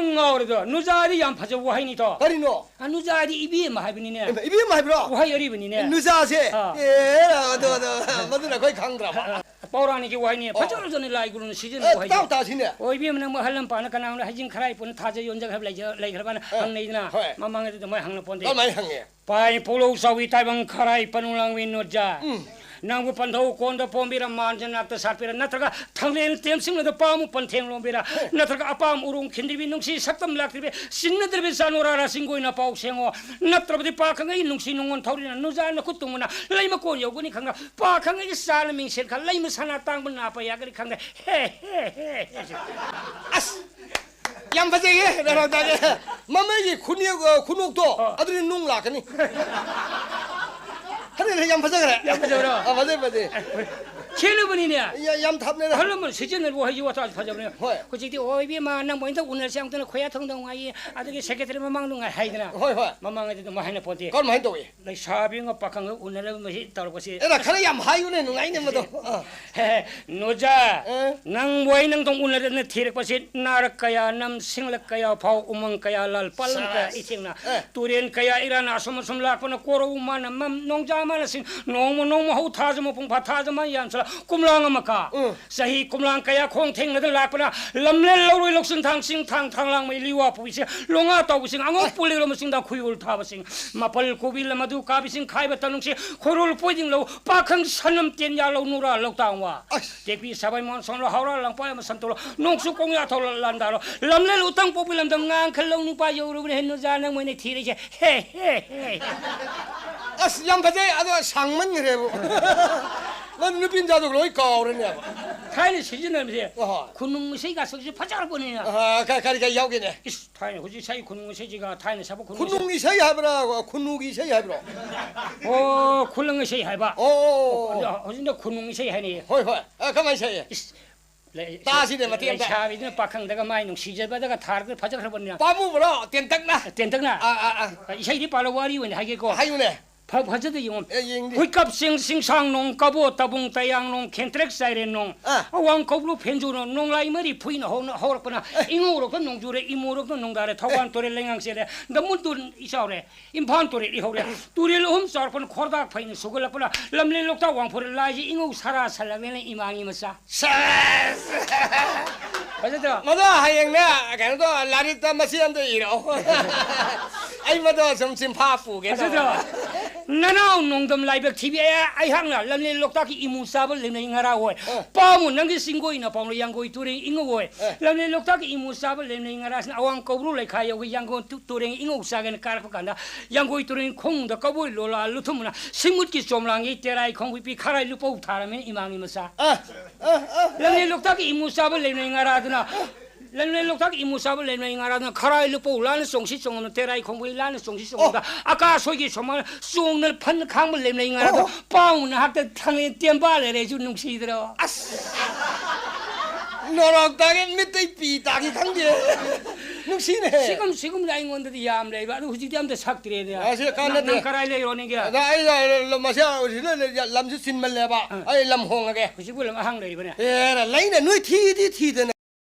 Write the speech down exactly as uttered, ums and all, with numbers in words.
ꯉꯥꯎꯔꯦꯗꯣ, ꯅꯨꯖꯥꯗꯤ ꯌꯥꯝ ꯐꯖꯕ ꯋꯥꯍꯩꯅꯤꯗꯣ꯫ ꯀꯔꯤꯅꯣ? ꯑ, ꯅꯨꯖꯥꯗꯤ ꯏꯕꯦꯝꯃ ꯍꯥꯏꯕꯅꯤꯅꯦ꯫ ꯏꯃꯥ, ꯏꯕꯦꯝꯃ ꯍꯥꯏꯕ꯭ꯔꯣ? ꯋꯥꯍꯩ ꯑꯔꯤꯕꯅꯤꯅꯦ꯫ ꯅꯨꯖꯥꯁꯦ? ꯑꯥ꯫ ꯑꯦ, ꯑꯗꯣ, ꯑꯗꯣ, ꯃꯗꯨꯅ ꯑꯩꯈꯣꯏ ꯈꯪꯗ꯭ꯔꯕ? ꯑ, ꯑ, ꯄꯧꯔꯥꯅꯤꯛꯀꯤ ꯋꯥꯍꯩꯅꯤ꯫ ꯑꯣ꯫ ꯐꯖ ꯐꯖꯅ ꯂꯥꯏ ꯒꯨꯔꯨꯅ ꯁꯤꯖꯤꯟꯅꯕ ꯑꯦ, ꯋꯥꯍꯩꯅꯤ꯫ ꯇꯥꯎ ꯇꯥꯁꯤꯅꯦ꯫ ꯑꯣ, ꯏꯕꯦꯝꯃ, ꯅꯪꯕꯨ ꯑꯍꯜ ꯂꯝꯄꯥꯅ ꯀꯅꯥꯅꯣ ꯍꯩꯖꯤꯡ ꯈꯔꯥꯏ ꯄꯨꯟꯅ ꯊꯥꯖ ꯌꯣꯟꯖꯈ꯭ꯔꯕ ꯂꯩꯖ-, ꯂꯩꯈ꯭ꯔꯕꯅ ꯑꯦ, ꯍꯪꯅꯩꯗꯅ? ꯍꯣꯏ꯫ ꯃꯃꯥꯡꯗꯗꯤ ꯑꯗꯨꯃꯥꯏꯅ ꯍꯪꯂꯛꯄꯣꯟꯇꯦ꯫ ꯀꯃꯥꯏꯅ ꯍꯪꯉꯦ? ꯄꯥꯏ ꯄꯧꯂꯧ ꯆꯥꯎꯏ ꯇꯥꯏꯕꯪ ꯈꯔꯥꯏ ꯄꯅꯨ ꯂꯥꯡꯕꯤ ꯅꯨꯖꯥ꯫ ꯎꯝ꯫ ꯅꯪꯕꯨ ꯄꯟꯊꯧ ꯀꯣꯟꯗ ꯄꯣꯝꯕꯤꯔ, ꯃꯥꯟꯖ ꯅꯥꯛꯇ ꯁꯥꯠꯄꯤꯔ, ꯅꯠꯇ꯭ꯔꯒ ꯊꯥꯡꯂꯦꯟ ꯇꯦꯝꯁꯤꯡꯂꯗ ꯄꯥꯝꯃꯨ ꯄꯟꯊꯦꯡ ꯂꯣꯝꯕꯤꯔ, ꯍꯦ꯫ ꯅꯠꯇ꯭ꯔꯒ ꯑꯄꯥꯝ ꯎꯔꯣꯡ ꯈꯤꯟꯗ꯭ꯔꯤꯕꯤ, ꯅꯨꯡꯁꯤ ꯁꯛꯇꯝ ꯂꯥꯛꯇ꯭ꯔꯤꯕꯤ, ꯁꯤꯟꯅꯗ꯭ꯔꯕꯤ ꯆꯥꯅꯣꯔꯥꯔꯥ ꯆꯤꯡꯒꯣꯏꯅ ꯄꯥꯎ ꯁꯦꯡꯉꯣ꯫ ꯅꯠꯇ꯭ꯔꯕꯗꯤ ꯄꯥꯈꯪ ꯑꯩ ꯅꯨꯡꯁꯤ ꯅꯨꯡꯉꯣꯟ ꯊꯧꯔꯤꯅ, ꯅꯨꯖꯥ ꯅꯈꯨꯠ ꯇꯨꯝꯕꯅ ꯂꯩꯃ ꯀꯣꯟ ꯌꯧꯒꯅꯤ ꯈꯪꯅ, ꯄꯥꯈꯪ ꯑꯩ ꯆꯥꯅ ꯃꯤꯡꯁꯦꯜ ꯈ ꯂꯩꯃ ꯁꯅꯥ ꯇꯥꯡꯕ ꯅꯥꯄ ꯌꯥꯒꯅꯤ ꯈꯪꯅ꯫ ꯍꯦ, ꯍꯦ, ꯍꯦ, ꯍꯦ꯫ ꯑꯁ! ꯌꯥꯝ ꯐꯖꯩꯌꯦ, ꯅꯅꯥꯎ ꯇꯥꯒꯦ꯫ ꯃꯃꯩꯒꯤ ꯈꯨꯅꯦꯛ, ꯑ, ꯈꯨꯅꯣꯛꯇꯣ, ꯑꯣ꯫ ꯑꯗꯨꯗꯤ ꯅꯨꯡ ꯂꯥꯛꯀꯅꯤ꯫ ꯐꯖꯩ, ꯌꯥꯝ ꯐꯖꯈ꯭ꯔꯦ꯫ ꯌꯥꯝ ꯐꯖꯕ꯭ꯔꯣ? ꯑ, ꯐꯖꯩ, ꯐꯖꯩ꯫ ꯈꯦꯠꯅꯕꯅꯤꯅꯦ꯫ ꯌꯥ-, ꯌꯥꯝ ꯊꯥꯞꯅꯔꯦ꯫ ꯑꯍꯜ ꯂꯃꯟ ꯁꯤꯖꯤꯟꯅꯕ ꯋꯥꯍꯩꯁꯤ ꯋꯥꯇꯥꯁꯨ ꯐꯖꯕꯅꯦ꯫ ꯍꯣꯏ꯫ ꯍꯧꯖꯤꯛꯇꯤ, "ꯑꯣ, ꯏꯕꯦꯝꯃ, ꯅꯪꯕꯨ ꯑꯝꯇ ꯎꯅꯔꯁꯤ, ꯑꯃꯨꯛꯇꯅ ꯈꯣꯌꯥ ꯊꯣꯡꯗꯧ ꯉꯥꯏꯌꯦ, ꯑꯗꯒꯤ ꯁꯦꯀ꯭ꯔꯦꯇꯔꯤ ꯃꯃꯥꯡꯗ ꯉꯥꯏ" ꯍꯥꯏꯗꯅ꯫ ꯍꯣꯏ, ꯍꯣꯏ꯫ ꯃꯃꯥꯡꯉꯩꯗꯤ ꯑꯗꯨꯃꯥꯏꯅ ꯍꯥꯏꯅ ꯄꯣꯠꯇꯦ꯫ ꯀꯔꯝꯍꯥꯏꯅ ꯇꯧꯏ? ꯂꯩꯁꯥꯕꯤ ꯑꯃꯒ ꯄꯥꯈꯪꯒ ꯎꯅꯔꯒ ꯃꯁꯤ ꯇꯧꯔꯛꯄꯁꯤ꯫ ꯑꯦꯔꯥ, ꯈꯔ ꯌꯥꯝ ꯍꯥꯏꯌꯨꯅꯦ, ꯅꯨꯡꯉꯥꯏꯅꯦ ꯃꯗꯣ꯫ ꯑꯥ꯫ ꯅꯣꯖꯥ, ꯑꯦ? ꯅꯪꯕꯨ ꯑꯩ ꯅꯪꯗꯧ ꯎꯅꯗꯅ ꯊꯤꯔꯛꯄꯁꯤ, ꯅꯥꯔꯛ ꯀꯌꯥ ꯅꯝ, ꯁꯤꯡꯂꯛ ꯀꯌꯥ ꯐꯥꯎ, ꯎꯃꯪ ꯀꯌꯥ ꯂꯥꯜ, ꯄꯥꯂꯪ ꯀꯌꯥ ꯁꯥꯕꯥꯁ꯫ ꯏꯊꯦꯡꯅ, ꯑꯦ꯫ ꯇꯨꯔꯦꯟ ꯀꯌꯥ ꯏꯔꯥꯅ ꯑꯁꯨꯝ ꯑꯁꯨꯝ ꯂꯥꯛꯄꯅ, ꯀꯣꯔꯧ ꯃꯥꯅ ꯃꯝ, ꯅꯣꯡꯖꯥ ꯃꯥꯅ ꯁꯤꯡ, ꯅꯣꯡꯃ ꯅꯣꯡꯃ ꯍꯧ ꯊꯥꯖ ꯃꯄꯨꯡ ꯐꯥ, ꯊꯥꯖ ꯃꯥ ꯌꯥꯟꯁꯤꯜꯂ, ꯀꯨꯝꯂꯥꯡ ꯑꯃ ꯀꯥ꯫ ꯎꯝ꯫ ꯆꯍꯤ ꯀꯨꯝꯂꯥꯡ ꯀꯌꯥ ꯈꯣꯡ ꯊꯦꯡꯅꯗꯅ ꯂꯥꯛꯄꯅ, ꯂꯝꯂꯦꯟ ꯂꯧꯔꯣꯏ ꯂꯧꯁꯤꯟ ꯊꯥꯡ ꯁꯤꯡ ꯊꯥꯡ ꯊꯥꯡ ꯂꯥꯡꯃꯩ ꯂꯤꯋꯥ ꯄꯨꯕꯤꯁꯤꯡ, ꯂꯣꯉꯥ ꯇꯧꯕꯁꯤꯡ, ꯑꯉꯧ ꯑꯦ꯫ ꯄꯨꯂꯤꯔꯣ ꯃꯁꯤꯡꯗ ꯈꯨꯌꯣꯜ ꯊꯥꯕꯁꯤꯡ, ꯃꯄꯜ ꯀꯣꯕꯤ ꯂꯃꯗꯨ ꯀꯥꯕꯤꯁꯤꯡ, ꯈꯥꯏꯕ ꯇꯅꯨꯡꯁꯤ, ꯈꯣꯏꯔꯣꯜ ꯄꯣꯏꯗꯤꯡ ꯂꯧ, ꯄꯥꯈꯪ ꯁꯅꯝ ꯇꯦꯟ ꯌꯥꯂꯧ ꯅꯨꯔꯥ ꯂꯧꯇꯥꯡ ꯋꯥ꯫ ꯑꯁ꯫ ꯇꯦꯛꯄꯤ ꯁꯥꯕꯩ ꯃꯣꯟ ꯁꯣꯟꯂꯣ, ꯍꯧꯔꯥ ꯂꯪꯄꯥꯏ ꯑꯃ ꯁꯟꯇꯣꯛꯂꯣ, ꯅꯣꯡꯆꯨ ꯀꯣꯡꯌꯥ ꯊꯧꯂ ꯂꯥꯟꯗꯥꯔꯣ, ꯂꯝꯂꯦꯟ ꯎꯇꯪ ꯄꯣꯛꯄꯤ ꯂꯝꯗꯝ ꯉꯥꯡꯈꯜ ꯂꯧ ꯅꯨꯄꯥ ꯌꯧꯔꯨꯕꯅ ꯍꯦꯟ ꯅꯨꯖꯥ ꯅꯪ ꯃꯣꯏꯅ ꯊꯤꯔꯤꯁꯦ꯫ ꯍꯦ, ꯍꯦ, ꯍꯦ, ꯍꯦ꯫ ꯑꯁ, ꯌꯥꯝ ꯐꯖꯩ, ꯑꯗꯣ ꯁꯥꯡꯃꯟꯈ꯭ꯔꯦꯕꯨ꯫ ꯅꯪ ꯅꯨꯄꯤ ꯃꯆꯥꯗꯣ ꯂꯣꯏ ꯀꯥꯎꯔꯅꯦꯕ꯫ ꯊꯥꯏꯅ ꯁꯤꯖꯤꯟꯅꯔꯝꯃꯤꯁꯦ ꯑꯍꯣꯏ꯫ ꯈꯨꯅꯨꯡ ꯏꯁꯩꯒ ꯁꯛꯁꯤ ꯐꯖꯔꯛꯄꯅꯤꯅ꯫ ꯑꯍ, ꯀ-, ꯀꯔꯤ ꯀꯔꯤ ꯌꯥꯎꯒꯦꯅꯦ? ꯏꯁ, ꯊꯥꯏꯅ ꯍꯧꯖꯤꯛ ꯁꯛꯏ ꯈꯨꯅꯨꯡ ꯏꯁꯩꯁꯤꯒ ꯊꯥꯏꯅ ꯁꯛꯄ ꯈꯨꯅꯨꯡ ꯏꯁꯩ ꯈꯨꯅꯨꯡ ꯏꯁꯩ ꯍꯥꯏꯕ꯭ꯔꯥ? ꯈꯨꯅꯨꯒꯤ ꯏꯁꯩ ꯍꯥꯏꯕ꯭ꯔꯣ? ꯑꯣ, ꯈꯨꯂꯪ ꯏꯁꯩ ꯍꯥꯏꯕ꯫ ꯑꯣ, ꯑꯣ, ꯑꯣ, ꯑꯣ꯫ ꯑꯗꯣ ꯍꯧꯖꯤꯛꯅ ꯈꯨꯅꯨꯡ ꯏꯁꯩ ꯍꯥꯏꯅꯩꯌꯦ꯫ ꯍꯣꯏ, ꯍꯣꯏ꯫ ꯑ, ꯀꯃꯥꯏꯅ ꯁꯛꯏ? ꯏꯁ, ꯂꯩ-, ꯇꯥꯁꯤꯅꯦ ꯃꯇꯦꯛ ꯑꯝꯇ꯫ ꯂꯩꯁꯥꯕꯤꯗꯨꯅ ꯄꯥꯈꯪꯗꯒ ꯃꯥꯏ ꯅꯨꯡꯁꯤꯖꯕꯗꯒ ꯊꯥꯔꯒ ꯐꯖꯈ꯭ꯔꯕꯅꯤꯅ꯫ ꯄꯥꯝꯃꯨꯕ꯭ꯔꯣ? ꯇꯦꯟꯇꯛꯅ? ꯇꯦꯟꯇꯛꯅ? ꯑꯥ, ꯑꯥ, ꯑꯥ꯫ ꯏꯁꯩꯗꯤ ꯄꯥꯜꯂꯣ, ꯋꯥꯔꯤ ꯑꯣꯏꯅ ꯍꯥꯏꯒꯦꯀꯣ꯫ ꯍꯥꯏꯌꯨꯅꯦ꯫ ꯐ-, ꯐꯖꯗ ꯌꯦꯡꯉꯣ꯫ ꯑꯦ, ꯌꯦꯡꯗꯦ꯫ ꯍꯨꯏꯀꯞ ꯆꯤꯡ ꯁꯤꯡꯁꯥꯡ ꯅꯣꯡ, ꯀꯕꯣ ꯇꯕꯨꯡ ꯇꯌꯥꯡ ꯅꯣꯡ, ꯈꯦꯟꯇ꯭ꯔꯦꯛ ꯆꯥꯏꯔꯦꯟ ꯅꯣꯡ, ꯑꯥ꯫ ꯑꯋꯥꯡ ꯀꯧꯕ꯭ꯔꯨ ꯐꯦꯟꯖꯨ ꯅꯣꯡ, ꯅꯣꯡꯂꯥꯏ ꯃꯔꯤ ꯐꯨꯏꯅ ꯍꯧꯅ ꯍꯧꯔꯛꯄꯅ, ꯑꯦ꯫ ꯏꯉꯧꯔꯣꯛꯇ ꯅꯣꯡ ꯆꯨꯔꯦ, ꯏꯃꯣꯔꯣꯛꯇ ꯅꯣꯡ ꯇꯥꯔꯦ, ꯊꯧꯕꯥꯜ ꯇꯨꯔꯦꯜ ꯂꯩꯉꯥꯡ ꯆꯦꯜꯂꯦ, ꯗꯃꯨꯟ ꯇꯨꯔꯦꯜ ꯏꯆꯥꯎꯔꯦ, ꯏꯝꯐꯥꯜ ꯇꯨꯔꯦꯜ ꯏꯍꯧꯔꯦ, ꯇꯨꯔꯦꯜ ꯑꯍꯨꯝ ꯆꯥꯎꯔꯛꯄꯅ ꯈꯣꯔꯗꯥꯛ ꯐꯩꯅ ꯁꯨꯒꯠꯂꯛꯄꯅ, ꯂꯝꯂꯦꯟ ꯂꯣꯛꯇꯥꯛ ꯋꯥꯡꯐꯨꯔꯦꯜ ꯂꯥꯏꯁꯤ ꯏꯉꯧ ꯁꯥꯔꯥ ꯁꯜꯂꯛꯂꯦꯅ ꯏꯃꯥꯒꯤ ꯃꯆꯥ꯫ ꯁꯦꯁ! ꯐꯖꯗ꯭ꯔꯣ? ꯃꯗꯣ ꯍꯌꯦꯡꯅꯦ, ꯀꯩꯅꯣꯗꯣ, ꯂꯥꯏꯔꯤꯛꯇ ꯃꯆꯦ ꯑꯝꯇ ꯏꯔꯛꯑꯣ꯫ ꯑꯩ ꯃꯗꯣ ꯁꯨꯝ ꯆꯤꯟꯐꯥ ꯄꯨꯒꯦ ꯐꯖꯗ꯭ꯔꯣ? ꯇꯧꯕ꯫ ꯅꯅꯥꯎ ꯅꯣꯡꯗꯝ ꯂꯥꯏꯕꯛ ꯊꯤꯕꯤ ꯑꯩ-, ꯑꯩꯍꯥꯛꯅ ꯂꯝꯂꯦꯟ ꯂꯣꯛꯇꯥꯛꯀꯤ ꯏꯃꯨ ꯆꯥꯕ ꯂꯦꯝꯅꯩ ꯉꯔꯥ ꯑꯣꯏ꯫ ꯑ꯫ ꯄꯥꯎꯃꯨ ꯅꯪꯒꯤ ꯆꯤꯡꯒꯣꯏꯅ ꯄꯥꯎꯅ ꯌꯥꯡꯒꯣꯏ ꯇꯨꯔꯦꯟ ꯏꯉꯧ ꯑꯣꯏ꯫ ꯑ꯫ ꯂꯝꯂꯦꯟ ꯂꯣꯛꯇꯥꯛꯀꯤ ꯏꯃꯨ ꯆꯥꯕ ꯂꯦꯝꯅꯩ ꯉꯔꯥꯁꯤꯅ ꯑꯋꯥꯡ ꯀꯧꯕ꯭ꯔꯨ ꯂꯩꯈꯥ ꯌꯧꯒꯤ ꯌꯥꯡꯒꯣꯟ ꯇꯨ-, ꯇꯨꯔꯦꯟ ꯏꯉꯧ ꯆꯥꯒꯦꯅ ꯀꯥꯔꯛꯄ ꯀꯥꯟꯗ ꯌꯥꯡꯒꯣꯏ ꯇꯨꯔꯦꯟ ꯈꯣꯡꯗ ꯀꯧꯕꯣꯏ ꯂꯣꯂꯥ ꯂꯨꯊꯨꯝꯅ ꯁꯤꯡꯃꯨꯠꯀꯤ ꯆꯣꯝꯂꯥꯡꯒꯤ ꯇꯦꯔꯥꯏ ꯈꯣꯡꯕꯤ ꯄꯤ ꯈꯥꯔꯥꯏ ꯂꯨꯄꯧ ꯊꯥꯔꯝꯃꯤꯅ ꯏꯃꯥꯒꯤ ꯃꯆꯥ꯫ ꯑ, ꯑ, ꯑ, ꯑ꯫ ꯂꯝꯂꯦꯟ ꯂꯣꯛꯇꯥꯛꯀꯤ ꯏꯃꯨ ꯆꯥꯕ ꯂꯦꯝꯅꯩ ꯉꯔꯥꯗꯨꯅ, ꯂꯝꯂꯦꯟ ꯂꯣꯛꯇꯥꯛꯀꯤ ꯏꯃꯨ ꯆꯥꯕ ꯂꯦꯝꯅꯩ ꯉꯔꯥꯗꯨꯅ ꯈꯥꯔꯥꯏ ꯂꯨꯄꯧ ꯂꯥꯟꯅ ꯆꯣꯡꯁꯤ ꯆꯣꯡꯉꯝꯅ ꯇꯦꯔꯥꯏ ꯈꯣꯡꯕꯤ ꯂꯥꯟꯅ ꯆꯣꯡꯁꯤ ꯆꯣꯡꯉꯝꯗ ꯑꯣ꯫ ꯑꯀꯥꯁ ꯍꯣꯏꯒꯤ ꯁꯣꯃꯥꯅ ꯆꯣꯡꯅ ꯐꯟ ꯈꯥꯡꯕ ꯂꯦꯝꯅꯩ ꯉꯔꯥꯗꯣ ꯑꯣ꯫ ꯄꯥꯎ ꯅꯍꯥꯛꯇ ꯊꯥꯡꯂꯦꯟ ꯇꯦꯝꯕꯥ ꯂꯩꯔꯦꯁꯨ ꯅꯨꯡꯁꯤꯗ꯭ꯔꯣ? ꯑꯁ! ꯅꯣꯔꯣꯛꯇꯒꯤ ꯃꯤꯠꯇꯩ ꯄꯤ ꯇꯥꯈꯤ ꯈꯪꯗꯦ꯫ ꯅꯨꯡꯁꯤꯅꯦ꯫ ꯁꯤꯒꯨꯝ-, ꯁꯤꯒꯨꯝꯕ ꯑꯩꯉꯣꯟꯗꯗꯤ ꯌꯥꯝ ꯂꯩꯕ, ꯑꯗꯨ ꯍꯧꯖꯤꯛꯇꯤ ꯑꯝꯇ ꯁꯛꯇ꯭ꯔꯦꯅꯦ꯫ ꯑ, ꯁꯤ ꯀꯥꯟꯅꯗꯦ꯫ ꯅꯪ, ꯅꯪ ꯀꯔꯥꯏ ꯂꯩꯔꯣ ꯅꯪꯒꯤ? ꯑꯗ ꯑꯩ ꯂ-, ꯂ-, ꯃꯁꯤ ꯍꯧꯖꯤꯛ ꯂ-, ꯂ-, ꯂꯝꯁꯤ ꯆꯤꯟꯃꯜꯂꯦꯕ꯫ ꯑ꯫ ꯑꯩ ꯂꯝ ꯍꯣꯡꯉꯒꯦ꯫ ꯍꯧꯖꯤꯛꯄꯨ ꯂꯝ ꯑꯍꯥꯡ ꯂꯩꯔꯤꯕꯅꯦ꯫ ꯑꯦ, ꯂꯩꯅ ꯅꯣꯏ ꯊꯤꯗꯤ ꯊꯤꯗꯅ꯫